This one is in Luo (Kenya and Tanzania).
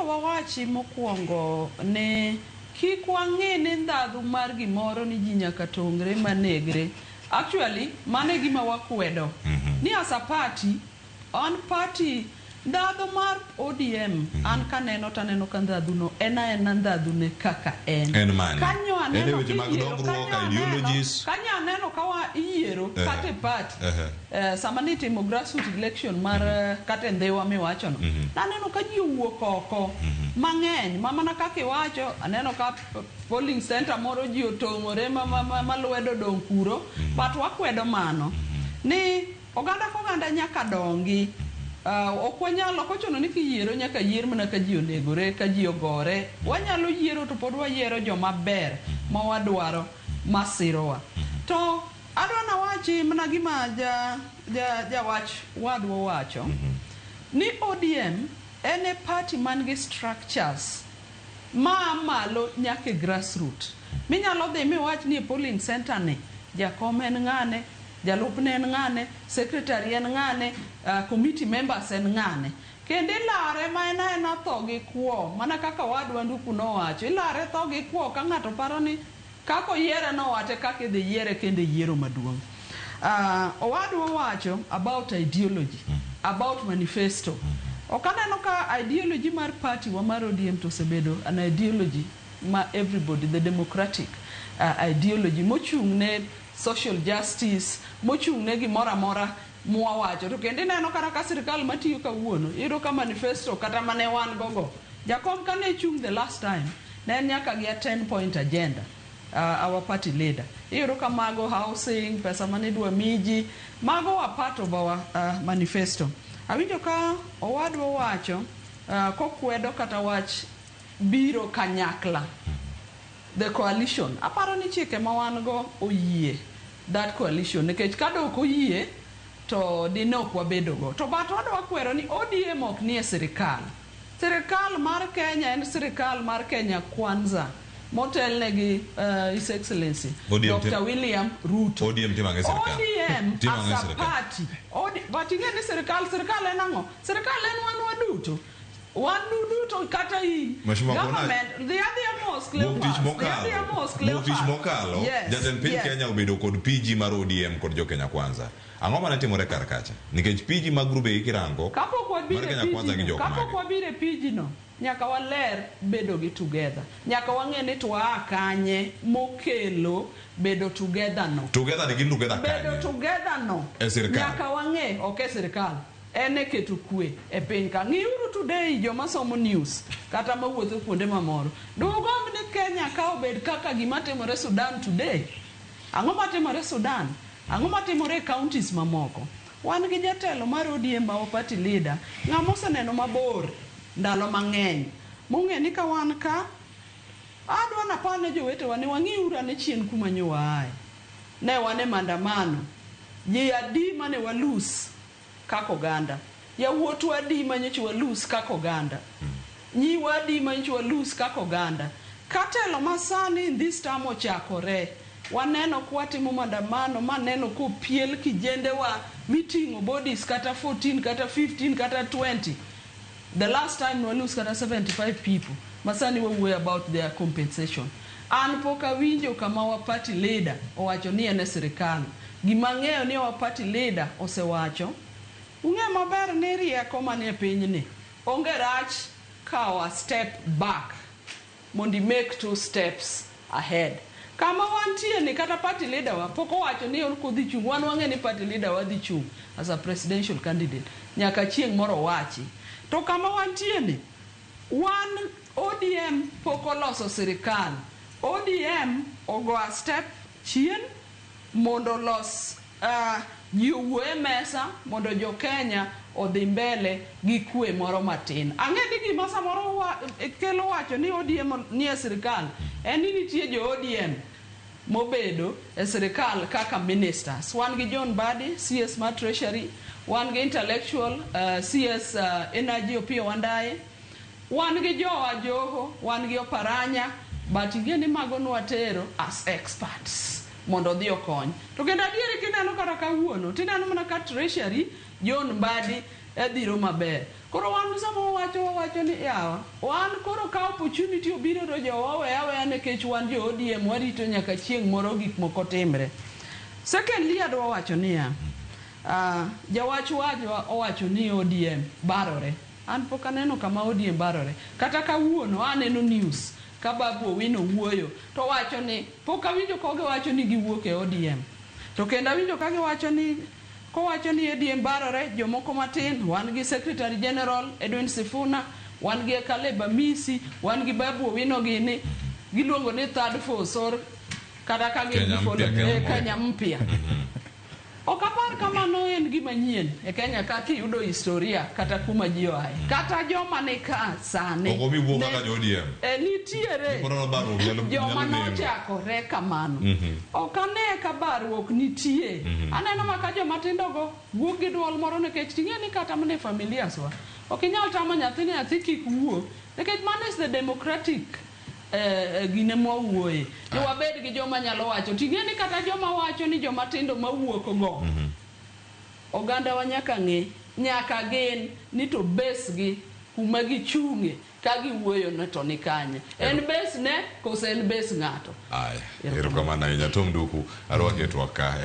wawachi mokwongo ni kik wang'i ni ndhadhu mar gimoro ni ji nyaka tongre manegre. Actually, mano e gima wakwedo. Ni as a party, an party ndhadhu mar ODM an kaneno taneno ka ndhadhu no en aena ndhadhu ne kaka en. En mane? Kanyo En e aneno weche mag kiyiero, dongruok, kanyo aneno, ideologies. kanyo aneno ka wa iyiero kata e party. Sama nitimo grassroots election mar kata e Ndhiwa miwachono, naneno ka ji owuok oko mang'eny ma mana kaka iwacho, aneno ka polling center moro ji otong'ore ma lwedo odong' kuro, but wakwedo mano ni oganda ka oganda nyaka dongi. Ok wanyal, ok ochuno ni kiyiero nyaka yier mana ka ji onegore, ka ji ogore. Wanyalo yiero to pod wayiero joma ber ma wadwaro masirowa. To adwa nawachi mana gima jawach wadwa owacho ni ODM en e party man gi structures maa malo nyaka e grassroot. Minyalo dhi miwach ni e polling center ni jakom en ng'ane, jalupne en ng'ane, secretary en ng'ane, committee members en ng'ane. Kendo ilare ma en aena tho gi kwo, mana kaka owadwa Nduku nowacho, ilare tho gi kwo ka ng'ato paro ni kaka oyiere no wate kaka idhi yiere kendo e yiero maduong'. Owadwa owacho about ideology, about manifesto. Ok aneno ka ideology mar party wa mar ODM to osebedo an ideology ma everybody, the democratic ideology mochung' ne social justice, mochung' ne gimoro amora mwawacho. To kendo ineno kata ka sirikal matiyo kawuono, iyudo ka manifesto kata mane wan go go. Jakom kane chung' the last time, ne en nyaka gi a 10 point agenda. Our party leader. Iyudo ka mago housing, pesa mane idwa miji, mago were part of our manifesto. Awinjo ka owadwa owacho kokwedo kata wach biro kanyakla, the coalition. Aparo ni chike ma wan go oyie that coalition, nikech ka dok oyie to dine ok wabedo go. To but wadwa kwero ni ODM ok nie sirikal. Sirikal mar Kenya en sirikal mar Kenya Kwanza motelne gi His Excellency ODM Dr. William Ruto. ODM timo ang'o e sirikal? ODM Timo ang'o e as a sirikal? party. But ing'e ni sirikal, sirikal en ang'o? Sirikal en wan waduto. Wan duto kata in. Mheshimiwa, kona- Government, dhi adhiya mos Wuok tich Cleophas. Dhi adhiya mokalo, mos wuok tich Cleophas. mokalo, jatend piny Kenya obedo kod PG mar ODM kod jo Kenya Kwanza. Ang'o mane timore kar kacha? Nikech PG mag grube gi kirango, Kapok wabiro mar e Kenya Kwanza PG gi no, jok kapok mage? wabiro e PG no, nyaka waler bedo gi together. Nyaka wang'e ni to waa kanye mokelo bedo together no. Together ni gin together Bedo kanye? together no. E sirkal. Nyaka wang'e, ok e sirkal. En e keto kwe e piny ka. Ng'iuru today joma somo news kata mawuotho kuonde mamoro. Dugomb ni Kenya ka obed kaka gima timore Sudan today. Ang'o matimore Sudan? Ang'o matimore e counties mamoko? Wan gi jatelo mar ODM ma party leader, ng'ama oseneno mabor ndalo mang'eny. Mong'e ni ka wan ka, adwa napar ne jowetewa ni wang'iuru ane chien kuma nyo waaye. Ne wan e maandamano. Ji adi mane walus kaka oganda? Yawuotwa adi manyocha walus kaka oganda? Nyiwa adi manyocha walus kaka oganda? Ka telo masani in this term ochakore, waneno kwatimo maandamano, maneno kopiel kijendewa miting'o bodies kata 14 kata 15 kata 20. The last time walose kata 75 people, masani wawuoyo about their compensation. An pok awinjo kama wa party leader owacho ni en e sirikal. Gima ang'eyo ni our party leader osewacho, ung'e maber ni rieko manie pinyni onge rach kawo a step back mondo i make two steps ahead. Kama wantie ni kata party leader wa pok owacho ni ok odhi chung', wan wang'e ni party leader wa dhi chung' as a presidential candidate nyaka chieng' moro owachi. To kama wantie ni wan ODM pok oloso sirikal. ODM ogo a step chien mondo olos ji owuo e mesa mondo jo Kenya odhi mbele gi kwe moro matin. Ang'e ni gima samoro kelo wacho ni ODM nie sirikal en ni nitie jo ODM mobedo e sirikal kaka ministers. Wan gi John Mbadi, CS mar Treasury, wan gi intellectual CS Energy Opiyo Wandayi, wan gi Jowa Joho, wan gi Oparanya, but ing'e ni mago nwatero as experts mondo odhi okony. To kendo adieri kineno kata kawuono, tineno mana ka Treasury John Mbadi Dhiro maber. Koro wan sama wawacho wawacho ni yawa, wan koro ka opportunity obiro to jowa owe aweya nikech wan jo ODM warito nyaka chieng' moro gik moko timre. Secondly adwa wacho niya, jawach wachwa owacho ni ODM barore. An pok aneno kama ODM barore. Kata kawuono aneno news ka Babu Owino wuoyo to wacho ni pok awinjo ka giwacho ni giwuok e ODM. To kendo awinjo ka giwacho ni kowacho ni ODM barore jomoko matin wan gi Secretary General Edwin Sifuna, wan gi Caleb Amisi, wan gi Babu Owino gini giluongo ni third force or kata ka gin Kenya gi follow- mpya, Kenya eh, Kenya mpya. Ok apar ka mano en gima nyien e Kenya ka kiyudo historia kata kuma ji oaye. Kata joma ni ka sani. Ok omi wuok ne- kaka jo ODM. Eh, nitiere Koro barruok nyalo joma nyalo neno. nochakore kamano. Ok ane ka barruok nitie. Aneno ma ka joma tindo go wuok gi duol moro nikech ting'e ni kata mana e familias wa. Ok inyal tamo nyathi ni nyathi kik wuo nikech mano is the democratic gine mwawuoye. Ni wabed gi joma nyalo wacho. Ting'e ni kata joma wacho ni joma tindo mawuok go. Oganda wa nyaka ng'e, nyaka gin ni to base gi kuma gichung'e ka giwuoyo no to ni kanye. En base ne koso en base ng'ato. Aya, erokamano ahinya Tom Duku, arwaki e twak ka.